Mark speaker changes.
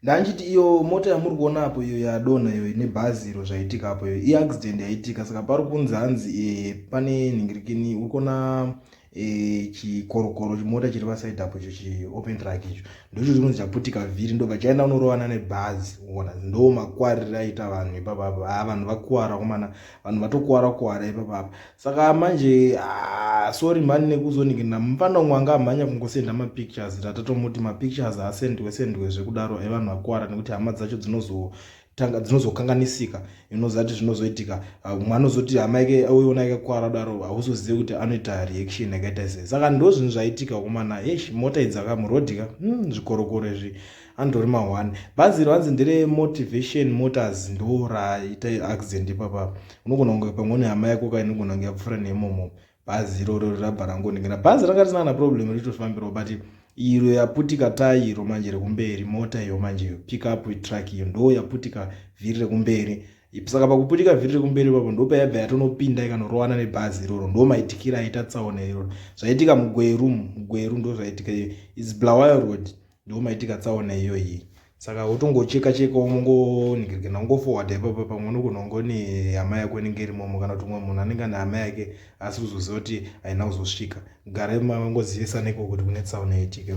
Speaker 1: Ndanchiti iyo mota yamuri kuona apo iyo yadonha iyo ine bhazi iro, zvaitika apo iyo iaccident yaitika. Saka pari kunzi hanzi pane nhingirikini, uri kuona chikorokoro chimota chiri pasaidi apo, icho chiopen truck icho ndocho chinonzi chaputika vhiri, ndobva chaenda unorovana nebhazi. Ona ndo makwariro aita vanhu ipapapa. Ha, vanhu vakuwara komana, vanhu vatokuwara kuwara ipapapa. Saka manje, ah, sorry mhani nekuzoningirina mufana umwe anga amhanya kungosenda mapictures. Tatatomuti mapictures asendwe sendwe zvekudaro evanhu vakuwara, nekuti hama dzacho dzinozotanga dzinozokanganisika. Inoziva kuti zvinozoitika, mumwe anozoti hama yake auiona yakakwara kudaro, hauzozivi kuti anoita reaction yakaita sei. Saka ndo zvinhu zvaitika komana. Eish, mota idzi akamurodhi ka, zvikorokoro izvi andori ma1. Bhazi iro hanzi ndere Motivation Motors, ndo raita accident ipapa. Unogona kunge pamwe une hama yako ka inogona kunge yapfuura neimomo, bhazi iroro rabva rangoningina. Bhazi ranga risina kana problem, ritofambirawo, but iro yaputika tai iro manje rekumberi, mota iyo manje, iyo pickup truck iyo ndo yaputika vhiri rekumberi. Saka pakuputika vhiri rekumberi ipapo ndo payabva yatonopinda ikanorovana nebhazi iroro. Ndo maitikiro aita tsaona iroro. Zvaitika muGweru, muGweru ndo zvaitika. Is Bulawayo Road, ndo maitika tsaona iyoyi. Saka wotongocheka cheka, umongoningirikina, ungoforwarda ipapo. Pamwe unogona kunge une hama yako inenge irimomo, kana kuti umwe munhu anenge ane hama yake asi kuzoziva kuti haina kuzosvika. Garai mangozivisa neko kuti kune tsaona yaitika.